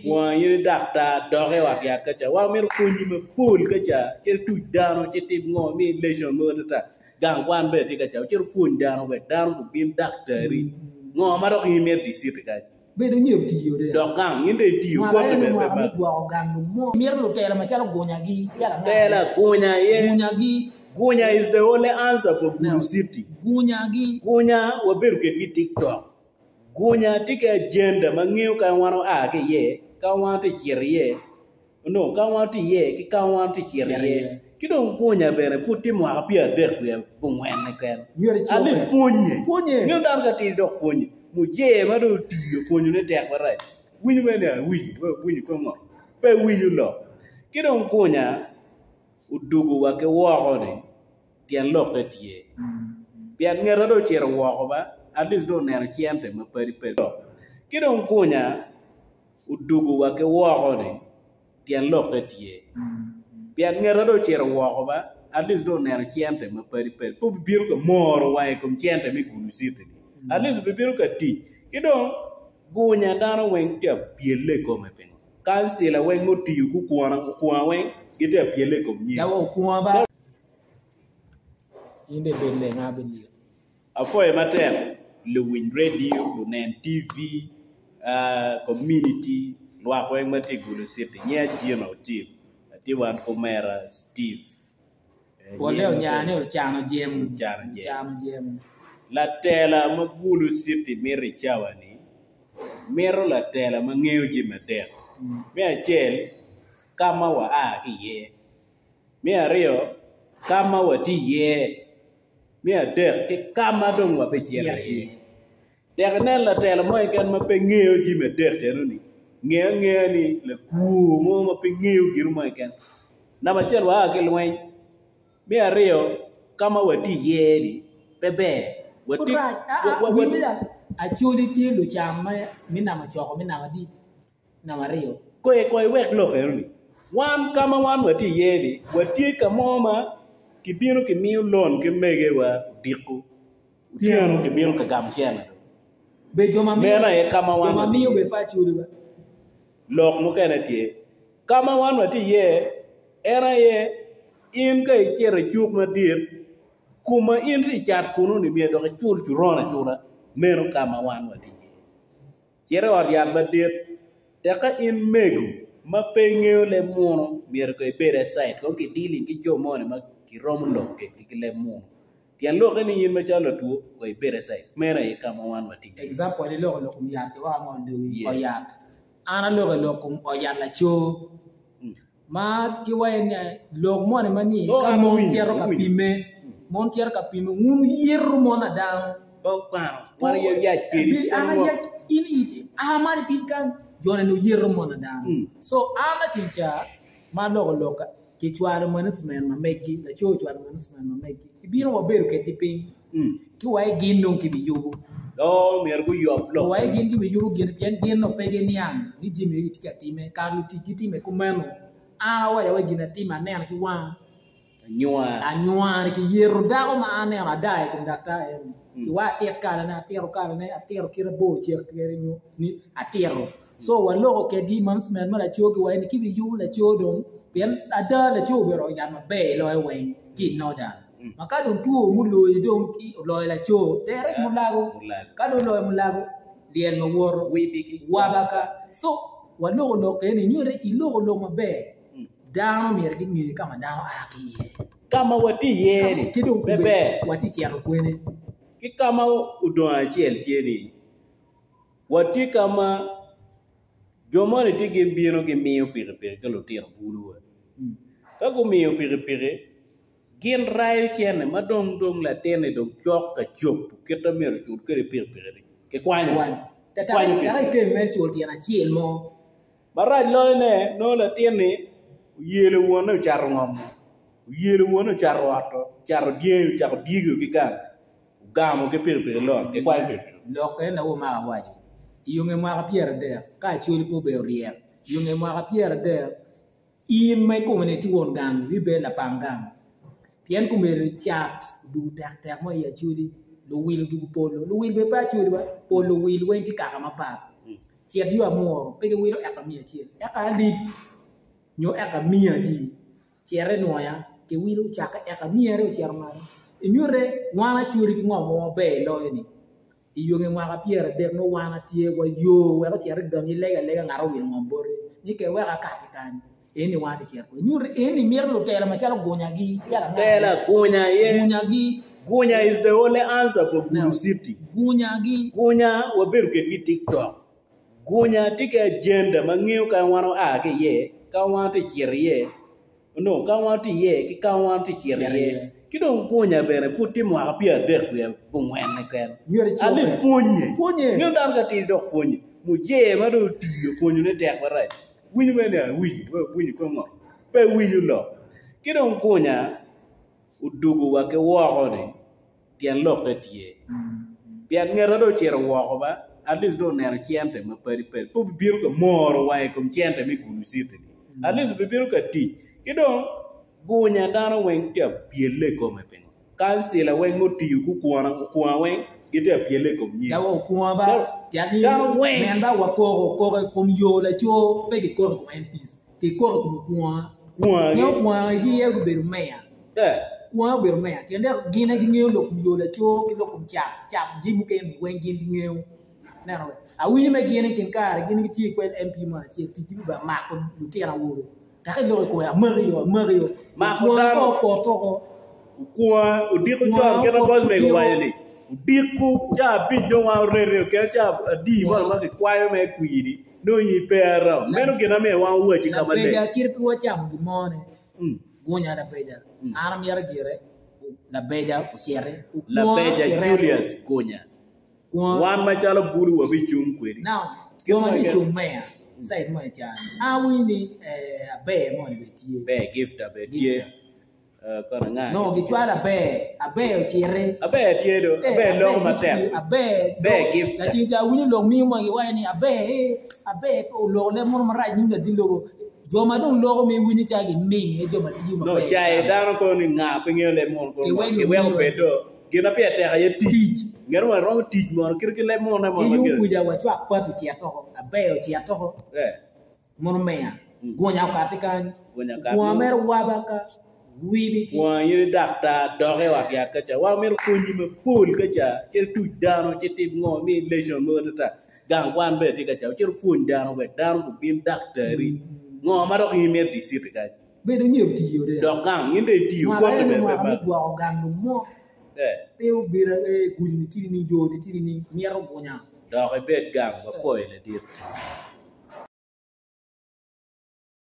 Wang in i daktar, dok i ot yat ka ca. Wan wamito pwonyi mapol ka ca, cit ituc dano, cit itim ngo, imi lecon mogo atata. Gang kwan bene tye ka ca, wucit wupwony dano wek dano gubin daktari. Ngo ma dok in imito i citi kany? Bedo nyo otiyo de. Dok gang, in dong itiyo, Mwaka gwoki eno bene pe mwaka me mako. gwoko gang dong mo. Mito lutela macalo gunyagi, calo anga? Tela, gunya aye. Gunyagi. Gunya is the only answer for Gulu City. Gunyagi. Gunya wabedo kedgi i TikTok. Gunya tye ki ajenda ma ngeyo ka wan oa ki iye, ka wan tye ka cito iye, onongo ka wan tye iye ki ka wan tye ka cito iye. Ki dong gunya bene pud tye mwaka pyeradek wiye abongwen keken. Alip pwonye. Ngeyo dano ka tidi dok pwonye. Mujee ma dong otiyo pwonyone tek marac. Winyo mere ni awinyo, awinyo kong ngo? Pe winyo lok. Ki dong gunya odugo wa ki woko-ni. Tyen lokke tye. Pien ngete dong ocito woko ba, at least dong oneno cente ma padi padi. Ki dong gunya odugo wa ki woko ni, tyen lokke tye. Pien ngete dong ocito woko ba, at least dong oneno cente ma padi padi. Pe obibino ka moro wange i kom cente me Gulu City ni. At least obibino ka tic. Ki dong gunya dano weng tye ka pyelle i kome pingo? Kancila weng mutiyo ki okwonga weng gitye ka pyelle i kom nyim. In dong ibed leng a bilik. Apwoyo matek luwiny radio, lunen TV, community, lwak weng ma tye i Gulu City. Nyinga Gino Otim, atye wan ki omera Steve. Pole onya ni ocano jemo. Ocano jemo. Latela ma Gulu City mito i cawa ni, mito latela ma ngeyo jami adek. Me acel, ka ma waa ki iye. Me aryo, ka ma watye iye. Me adek, ki ka ma dong wabicito iye. Tek inen latelo mo keken ma pe ngeyo jami adek eno-ni, nge angeya ni lakwo mo ma pe ngeyo gin mo keken. Namba acel, waa ki i lweny. Me aryo, ka ma watye iye-ni pe ber. Watye, Rac. Acholi tye lucam me namo coko me namo adi? Namba aryo. Kwe kong iwek lok eno-ni. Wan ka ma wan watye iye-ni, watye ka mo ma kibino kimiyo lon ki megewa odiko, otyeno kibino ka gamo cente. Be jo ma Meno aye ka ma wan jo ma watye miyo iye. be pe acoli ba. Lok mukene tye. Ka ma wan watye iye, en aye in ka icito i cuk madit, kuma in tye i cat kunu-ni myero dok icul coron acula. Meno ka ma wan watye iye. Cit i ot yat madit, teka in mego ma pe ingeyo leb muno myero kong ibed aside kong ki dealing ki jo moni ma kiromo lok kwedgi ki leb muno. Tyen lokke ni in macalo latwo kong ibed aside. Meno aye ka ma wan watye iye. Example, iloko lok kom yat ki woko angol dogi, Yes. ot yat. An aloko i lok kom ot yat laco. Ma ki waco ni lok moni ma ni Oh, ka an mon awinyo, cito ka awinyo. pimme, mon cito ka pimme, wun wuyito mon adano. Pe wukwano, wan aye yac kedi, An pe wungo. ayac, in it, a malo i piny kany, joni ni wuyito mon adano. Mm. So an laceng ca ma aloko lok ka, kicwalo management ma meggi, laco ocwalo management ma meggi, ibino wabedo kedgi piny. Ki wa i gin dong kibiyubo. Dong myero guyob lok. Wa i gin gibiyubo gin pien gin dong pe giniang ni jami magi tye ka timme. Kare lutic gitime kumeno. An awaco wa i gin atimo aneno ki wanga. Anywar. Anywar kiyeto dako ma an aneno ada i kom daktar eni. Ki wa atit kalane, atito kalane, atito kite bor cek kwede nyo ni atito. So waloko kedgi i management me laco ki wa ni kibiyubo laco dong pien ada laco obedo yat maber loyo weng ki i Northern. Ma ka dong two muloyi dong oloyo laco, tere ki mulago. Ka dong oloyo mulago, lyel ma woto, wabaka. So, waloko lok eni, nyuto ni iloko lok maber, dano myero ginge ka ma dano a ki iye. Ka ma watye iye-ni Ki dong pe ber. watye cito kwene. Ki ka ma odong acel tye ni, watye ka ma jo moni tye gin bino gimiyo pikipiki ki lutino bulu-wa. Ka gumiyo pikipiki, Gin rayo cene ma dong dong latinni dong cok ka cobo kit ma myero ocul kwede pikipiki-ni, kikwanyo. Kikwanyo pikipiki. me cul tyen acel mo. Marac loyone, nongo latinni oyelo wonne ocato ngom-mo, oyelo wonne ocato ot-to, ocato dyangi, ocako dyegi ki gang, ogamo ki pikipiki lon, kikwanyo pikipiki. Lok eni aye omako awaco, i yo nge mwaka pyeradek, ka Acholi pe obedo ryek, i yo nge mwaka pyeradek, In ma ikome ni itye won gang ibibedo lapang gang pien komedi cat odwogo tek tek mo i Acholi luwil odwogo polo luwil bene pe Acholi ba pol luwil weng tye kaka mapat. Cit yo amuru pe giwilo eka 100, eka alip nyo eka miya adi. Cit inwoya kiwilo ocakke eka 200 ocito malo. Inyute wan acwali ki ngo mo maber iloyo ni i yo nge mwaka 30 nongo wan atye wa yo wek ocit i gangi ilego alega ngat owilo ngom boti ni ke wek akati kany eni wan atye cito kwede. Nyuto eni mito lutela macalo gunyagi calo anga? Tela gunya aye. Gunyagi. Gunya is the only answer for Gulu City. Gunyagi. Gunya wabedo kedgi i TikTok. Gunya tye ki agenda ma ngeyo ka wan oa ki iye, ka wan tye cito iye, onongo ka wan tye iye ki ka wan tye cito iye. Ki dong gunya bene pud tye mwaka 30 wiye abongwen keken. Myero icobe. Alip pwonye. Pwonye. Ngeyo dano ka tidi dok pwonye. Mujee ma dong otiyo pwonyone tek marac. Winyo mere ni awinyo, awinyo kong ngo? Pe winyo lok. Ki dong gunya odugo wa ki woko ni tyen lokke tye. Pien ngete dong ocito woko ba, at least dong oneno cente ma padi padi. Pe obibino ka moro wange i kom cente me Gulu City ni. At least obibino ka tic. Ki dong gunya dano weng tye ka pyelle i kome pingo? Kancila weng mutiyo gukwona okwonga weng gitye ka pyelle i kom nyim. Dok okwonga ba, pien in Dano weng. nen ba wakoko koko i kom yo laco, pe kikoko i kom MPs, kikoko i kom okwonga. Kwonga Pien gi. okwonga gi aye gubedo meya. Eh. Okwonga obedo meya, tyen dok gin aye gingeyo lok kom yo laco ki lok kom cat, cat jami mukene-ni weng gin gingeyo. Ineno be? Awinyo me gin i kin kare gin gitye kwed MP mo acel ticgi me mako lutino awobe. Dok iloko i kome, amaki yo, amaki yo. Mako Okwonga dano. pe opoto oko. Okwonga odiko Okwonga con kit ma opoto Bosmeg odiko. owaco ni, odiko ca abic dong wan oreti kene ca adi mono ma kikwayo me kwir-ni nongo in pe around. Meno gin ma myero wan owaci ka maleng. Labeja kit pe wacamo gin mo ni gunya labeja. An amito gire labeja ociti. Okwonga Labeja kireto. Julius Gunya. Wan macalo bulu wabicung kwedi. Now, jo ma gicung meya side mo ca, an awinyo ni aber moni bene tye. Aber Gifta bene tye. Kono anga? No, gicwalo aber, aber ociti. Aber tye do, aber loko matek. Aber, Aber Gifta. Lacen ca awinyo lok miyo mo giwaco ni aber, ee, aber pe oloko leb mono marac nyim ladit lobo. Jo ma dong loko ma iwinyo calo giming aye jo ma tiyo No, maber. cayo dano kono ni nga pe ngeyo leb mono kono Kiweko kiweko miyo. bed do. Gin ma pire tek aye tic. Tic. Ngat mo romo tic mono kit ki leb mone Ki mono ma yung gire. kuca wacwak pati ocit oko, aber ocit oko, Eh. mono meya, gunya okati kany, Gunya okat kwonga mo. mere waba ka, wibi ki. Kwonga in i daktar, dok i ot yat ka ca. Wan wamito pwonyi mapol ka ca, cit ituc dano, cit itim ngo, imi lecon mogo atata. Gang kwan bene tye ka ca, wucit wupwony dano wek dano gubin daktari. Ngo ma dok in imito i citi kany? Bedo nyo otiyo de. Dok gang, in dong itiyo, Mwaka gwoki eno bene pe mwaka me mako. gwoko gang dong mo Eh. pe obedo ee gudi ni tye nining, yo ni tye nining, mito gunya. Dok ibed gang, wapwoyo ladit.